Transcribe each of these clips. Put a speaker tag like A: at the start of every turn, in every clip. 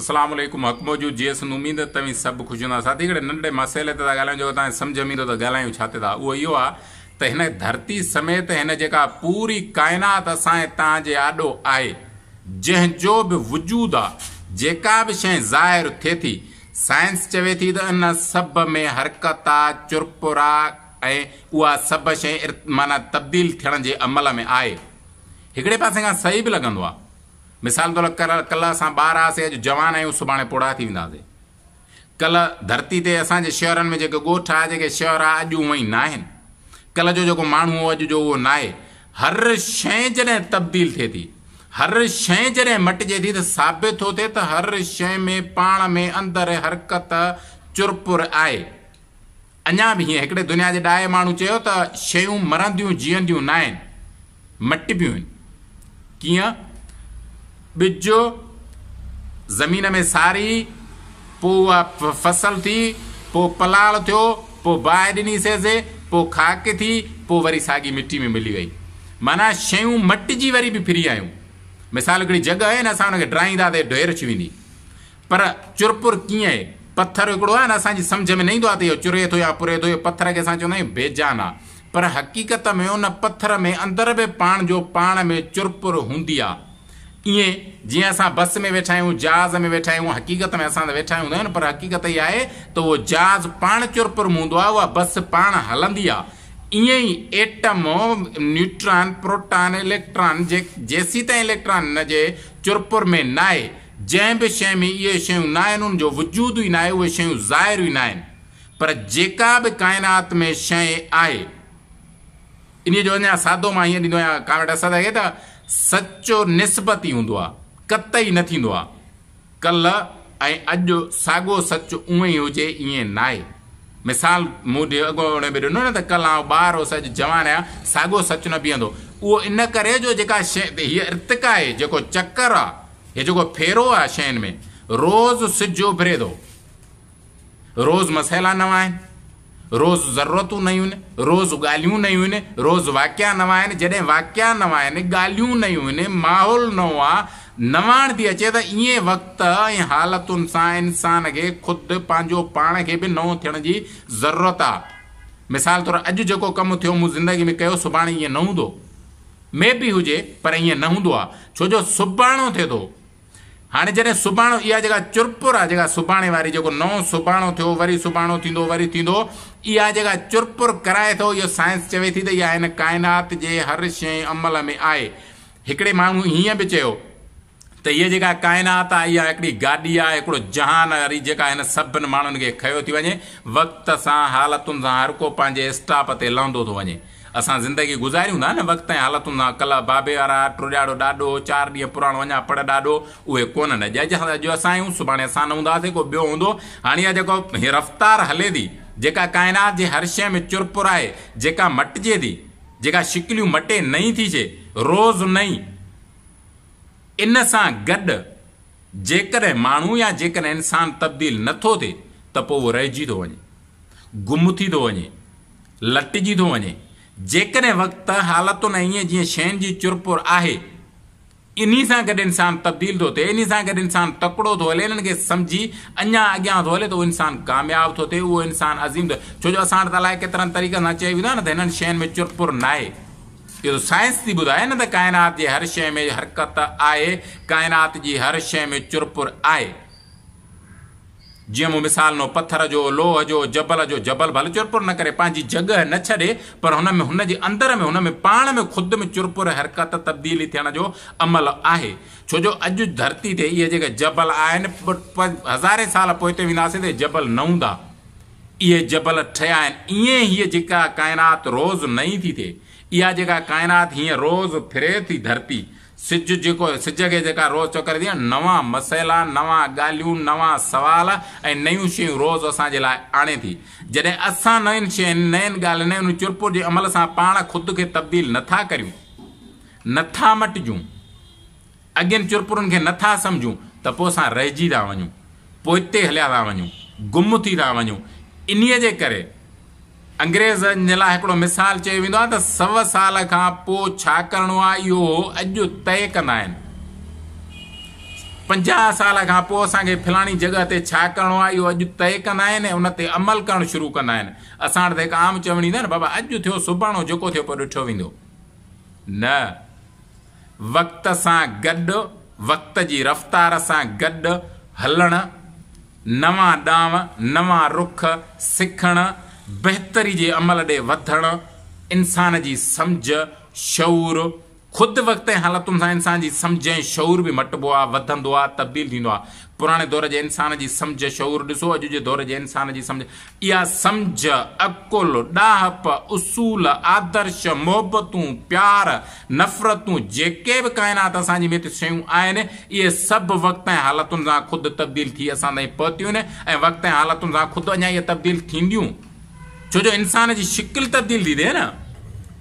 A: اسلام عليڪم حق موجود جيئي سنڌ اميد ته توهين سڀ خوش هوندا ساٿي هڪڙي ننڍڙي مسئلي تي ٿا ڳالهايون جيڪو توهان کي سمجهه ۾ ايندو ته ڳالهايون ڇا تي ٿا اهو اهو آهي ته هن ڌرتي سميت هن جيڪا پوري ڪائنات اسان ۽ توهان جي آڏو آهي جنهن جو به وجود آ جيڪا به شيء ظاهر ٿئي ٿي سائنس چوي ٿي ته ان سڀ ۾ حرڪت آ چرپر آ ۽ اها سڀ شيء معنيٰ تبديل ٿيڻ جي عمل ۾ آهي هڪڙي پاسي کان صحيح به لڳندو آ مثال طور ڪلهه اسان ٻار هئاسين اڄ جوان آهيون سڀاڻي پوڙها ٿي وينداسين. ڪلهه ڌرتي تي اسان جي شهرن ۾ جيڪي ڳوٺ ها جيڪي شهر ها اڄ اونئن ئي ناهن. ڪلهه جو جيڪو ماڻهو هو اڄ جو اهو ناهي. هر شيء جڏهن تبديل ٿئي ٿي، هر شيء جڏهن مٽجي ٿي ته ثابت ٿو ٿئي ته هر شيء ۾ پاڻ ۾ اندر حرڪت چرپر آهي. اڃا به هيئن هڪڙي دنيا جي ڏاهي ماڻهو چيو ته شيون مرنديون جيئنديون ناهن، مٽبيون آهن. ڪيئن؟ ٻج زمين ۾ ساري، پوء اها فصل ٿي، پوء پلال ٿيو، پوء باهه ڏني سيسي، پوء خاڪ ٿي، پوء وري ساڳي مٽي ۾ ملي وئي. معنيٰ شيون مٽجي وري به ڦري آيون. مثال هڪڙي جڳهه آهي نه اسان ان کي ڊاهينداسين ڍير ٿي ويندي. پر چرپر ڪيئن آهي؟ پٿر هڪڙو آهي نه اسان جي سمجهه ۾ نه ايندو آهي ته اهو چري ٿو يا پري ٿو، اهو پٿر کي اسان چوندا آهيون بيجان آهي پر حقيقت ۾ ان پٿر ۾ اندر به پاڻ جو پاڻ ۾ چرپر هوندي آهي. ائين جيئن اسان بس ۾ ويٺا آهيون، جهاز ۾ ويٺا آهيون، حقيقت ۾ اسان ته ويٺا هوندا آهيون پر حقيقت اها آهي ته اهو جهاز پاڻ چرپر ۾ هوندو آهي، اها بس پاڻ هلندي آهي. ائين ئي ايٽم، نيوٽران، پروٽان، اليڪٽران جيسيتائين اليڪٽران ان جي چرپر ۾ ناهي، جنهن به شيء ۾ اهي شيون ناهن ان جو وجود ئي ناهي، اهي شيون ظاهر ئي ناهن. پر جيڪا به ڪائنات ۾ شيء آهي، انهيء جو اڃا سادو مان هيئن ڏيندو آهيان ڪامريڊ اسد کي ته سچ نسبتي هوندو آهي، قطعي نه ٿيندو آهي. ڪلهه ۽ اڄ ساڳو سچ اونئن ئي هجي ائين ناهي. مثال مون اڳوڻي به ڏنو نه ته ڪلهه آئون ٻار هوس اڄ جوان آهيان، ساڳو سچ نه بيهندو. اهو ان ڪري جو جيڪا شيء هيء ارتقا آهي، جيڪو چڪر آهي، هي جيڪو ڦيرو آهي شين ۾، روز سج اڀري ٿو، روز مسئلا نوان آهن، روز ضرورتون نيون آهن، روز ڳالهيون نيون آهن، روز واقعا نوان آهن، جڏهن واقعا نوان آهن، ڳالهيون نيون آهن، ماحول نئون آهي، نواڻ ٿي اچي ته ائين وقت ۽ حالتن سان انسان کي خود پنهنجو پاڻ کي به نئون ٿيڻ جي ضرورت آهي. مثال طور اڄ جيڪو ڪم ٿيو مون زندگي ۾ ڪيو سڀاڻي ائين نه هوندو. ۾ به هجي پر ائين نه هوندو آهي ڇو جو سڀاڻو ٿئي ٿو. هاڻي جڏهن سڀاڻو اها جيڪا چرپر آهي جيڪا سڀاڻي واري جيڪو نئون سڀاڻو ٿيو وري سڀاڻو ٿيندو وري ٿيندو اها جيڪا چرپر ڪرائي ٿو اهو سائنس چوي ٿي ته اها هن ڪائنات جي هر شيء عمل ۾ آهي. هڪڙي ماڻهو هيئن به چيو ته هيء جيڪا ڪائنات آهي اها هڪڙي گاڏي آهي، هڪڙو جهان آهي جيڪا هن سڀن ماڻهن کي کنيو ٿي وڃي. وقت سان، حالتن سان هر ڪو پنهنجي اسٽاپ تي لهندو ٿو وڃي. اسان زندگي گذاريون ٿا نه وقت ۽ حالتن سان. ڪلهه بابي وارا، ٽرڄاڙو ڏاڏو هو، چار ڏينهن پراڻو اڃا پڙ ڏاڏو، اهي ڪونهن. اڄ اسان آهيون، سڀاڻي اسان نه هونداسين، ڪو ٻيو هوندو. هاڻي اها جيڪو رفتار هلي ٿي، جيڪا ڪائنات جي هر شيء ۾ چرپر آهي، جيڪا مٽجي ٿي، جيڪا شڪليون مٽي نئين ٿي ٿئي، روز نئين. ان سان گڏ جيڪڏهن ماڻهو يا جيڪڏهن انسان تبديل نه ٿو ٿئي ته پوء اهو رهجي ٿو وڃي، گم ٿي ٿو وڃي، لٽجي ٿو وڃي. جيڪڏهن وقت، حالتن ۽ ائين جيئن شين جي چرپر آهي، انهي سان گڏ انسان تبديل ٿو ٿئي، انهي سان گڏ انسان تڪڙو ٿو هلي، انهن کي سمجهي اڃا اڳيان ٿو هلي ته اهو انسان ڪامياب ٿو ٿئي، اهو انسان عظيم ٿو ڇو جو اسان وٽ ته الائي ڪيترن طريقن سان چيو ويندو آهي نه ته هنن شين ۾ چرپر ناهي. اهو ته سائنس ٿي ٻڌائي نه ته ڪائنات جي هر شيء ۾ حرڪت آهي، ڪائنات جي هر شيء ۾ چرپر آهي. جيئن مون مثال ڏنو پٿر جو، لوهه جو، جبل جو، جبل ڀل چرپر نه ڪري، پنهنجي جڳهه نه ڇڏي، پر هن ۾ هن جي اندر ۾ هن ۾ پاڻ ۾ خود ۾ چرپر حرڪت تبديلي ٿيڻ جو عمل آهي. ڇو جو اڄ ڌرتي تي اهي جيڪي جبل آهن، هزارين سال پوئتي وينداسين ته اهي جبل نه هوندا. اهي جبل ٺهيا آهن. ائين هيء جيڪا ڪائنات روز نئين ٿي ٿئي، اها جيڪا ڪائنات هيئن روز ڦري ٿي ڌرتي، سج جيڪو سج کي جيڪا روز چڪر ٿي نوان مسئلا، نوان ڳالهيون، نوان سوال ۽ نيون شيون روز اسان جي لاء آڻي ٿي. جڏهن اسان نين شين، نين ڳالهين ۽ ان چرپر جي عمل سان پاڻ خود کي تبديل نه ٿا ڪريون، نه ٿا مٽجون، اڳين چرپرن کي نه ٿا سمجهون ته پوء اسان رهجي ٿا وڃون، پوئتي هليا ٿا وڃون، گم ٿي ٿا وڃون. انهيء جي ڪري انگريزن جي لاء هڪڙو مثال چيو ويندو آهي ته سو سال کان پوء ڇا ڪرڻو آهي اهو هو اڄ طئي ڪندا آهن. 50 سال کان پوء اسان کي فلاڻي جڳهه تي ڇا ڪرڻو آهي اهو اڄ طئي ڪندا آهن ۽ ان تي عمل ڪرڻ شروع ڪندا آهن. اسان وٽ ته هڪ عام چوڻي اٿئي نه بابا اڄ ٿيو سڀاڻو جيڪو ٿيو پوء ڏٺو ويندو. نه. وقت سان گڏ وقت جي رفتار سان گڏ هلڻ، نوان ڏانء، نوان رخ سکڻ، بهتري جي عمل ڏي وڌڻ، انسان جي سمجهه، شعور، خود وقت ۽ حالتن سان انسان جي سمجهه ۽ شعور به مٽبو آ، وڌندو آ، تبديل ٿيندو آ. پراڻي دور جي انسان جي سمجهه، شعور ڏسو، اڄ جي دور جي انسان جي سمجهه. اها سمجهه، عقل، ڏاهپ، اصول، آدرش، محبتون، پيار، نفرتون، جيڪي به ڪائنات اسان جي ۾ شيون آهن، اهي سڀ وقت ۽ حالتن سان خود تبديل ٿي اسان تائين پهتيون آهن ۽ وقت ۽ حالتن سان خود اڃا اهي تبديل ٿينديون. ڇو جو انسان جي شڪل تبديل ٿي ٿئي نه.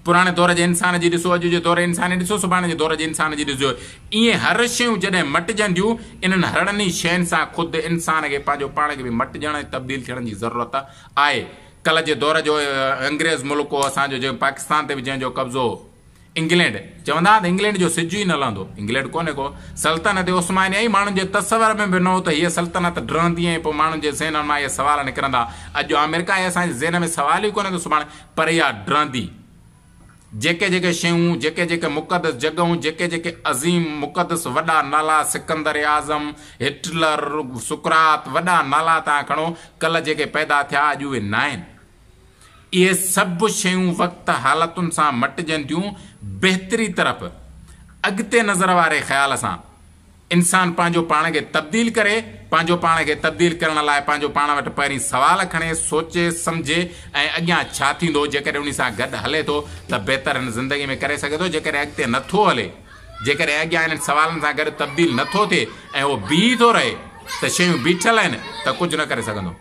A: پراڻي دور جي انسان جي ڏسو، اڄ جي دور جي انسان جي ڏسو، سڀاڻي جي دور جي انسان جي ڏسجو. ائين هر شيون جڏهن مٽجنديون، انهن هڙني شين سان خود انسان کي پنهنجو پاڻ کي به مٽجڻ ۽ تبديل ٿيڻ جي ضرورت آهي. ڪلهه جي دور جو انگريز ملڪ هو اسان جو، جنهن پاڪستان تي به جنهن جو قبضو هو. انگلينڊ، چوندا ها ته انگلينڊ جو سج ئي نه لهندو. انگلينڊ ڪونهي ڪو. سلطنت عثمانيه ئي ماڻهن جي تصور ۾ به نه هو ته هيء سلطنت ڊهندي ۽ پوء ماڻهن جي ذهنن مان اهي سوال نڪرندا. اڄ آمريڪا ۽ اسان جي ذهن ۾ سوال ئي ڪونهي ته سڀاڻي پر اها ڊهندي. جيڪي جيڪي شيون، جيڪي جيڪي مقدس جڳهون، جيڪي جيڪي عظيم مقدس وڏا نالا سڪندر اعظم، هٽلر، سقراط وڏا نالا توهان کڻو، ڪلهه جيڪي پيدا ٿيا اڄ اهي ناهن. اهي سڀ شيون وقت حالتن سان مٽجن ٿيون، بهتري طرف، اڳتي نظر واري خيال سان، انسان پنهنجو پاڻ کي تبديل ڪري، پنهنجو پاڻ کي تبديل ڪرڻ لاء پنهنجو پاڻ وٽ پهرين سوال کڻي، سوچي، سمجهي ۽ اڳيان ڇا ٿيندو، جيڪڏهن انهي سان گڏ هلي ٿو ته بهتر هن زندگي ۾ ڪري سگهي ٿو، جيڪڏهن اڳتي نه ٿو هلي، جيڪڏهن اڳيان انهن سوالن سان گڏ تبديل نه ٿو ٿئي ۽ اهو بيهي ٿو رهي ته شيون بيٺل آهن ته ڪجهه نه ڪري سگهندو.